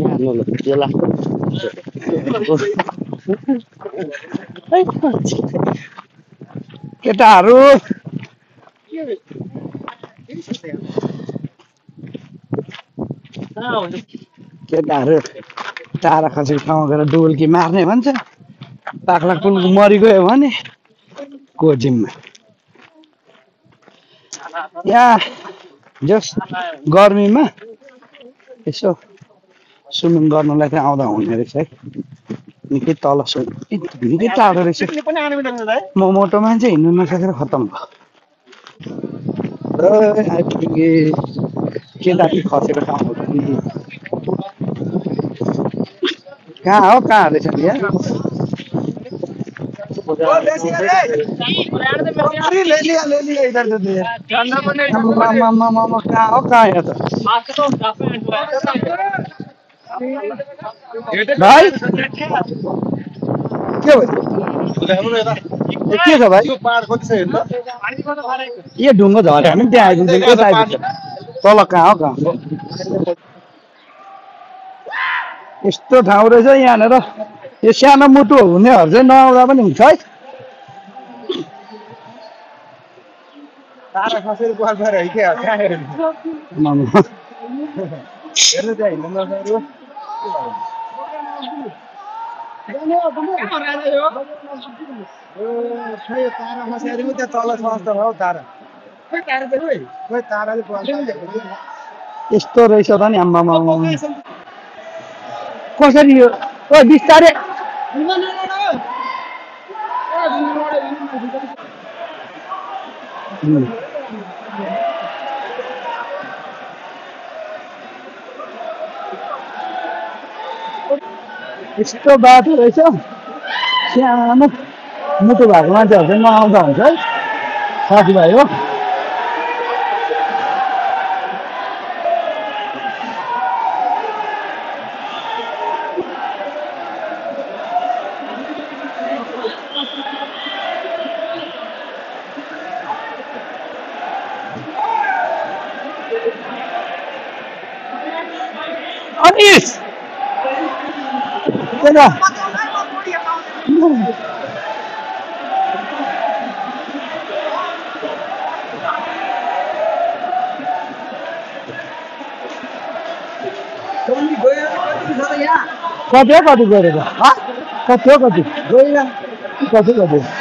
No lo pidió la केटाहरू केटाहरू टाढा खसेको ठाउँमा गएर डुबुल्की मार्ने भन्छ पाख्ला कुलको मरिगयो भने को जिम्मा यहाँ जस गर्मीमा यसो स्विमिङ गर्नलाई चाहिँ आउँदा हुने रहेछ है निकै तल निकै टाढो रहेछ म मोटो मान्छे हिँड्नु नसकेर खत्तम भयो आइपुगे केटाहरू खसेको ठाउँ हो कहाँ हो कहाँ रहेछ यहाँ कहाँ हो कहाँ यहाँ त भाइ के भयो के छ भाइ यो ढुङ्गो झऱ्यो भने त्यहाँ आइपुग्छ यता आइपुग्छ तल कहाँ हो कहाँ यस्तो ठाउँ रहेछ यहाँनिर यो सानो मुटु हुनेहरू चाहिँ नआउँदा पनि हुन्छ है तारा खसेर बसेर है के कहाँ हेर्नु हेर्नु चाहिँ हिँड्नु नसक्यो तारा खसेर त्यहाँ तल छ जस्तो हो तारा खोइ ताराले यस्तो रहेछ त नि आम्मामा कसरी यो ओ बिस्तारै यस्तो बाटो रहेछ सानो मुटु भएको मान्छेहरू चाहिँ नआउँदा हुन्छ है साथीभाइ हो अनिस केटा कति हो कति गएर कति हो कति कति कति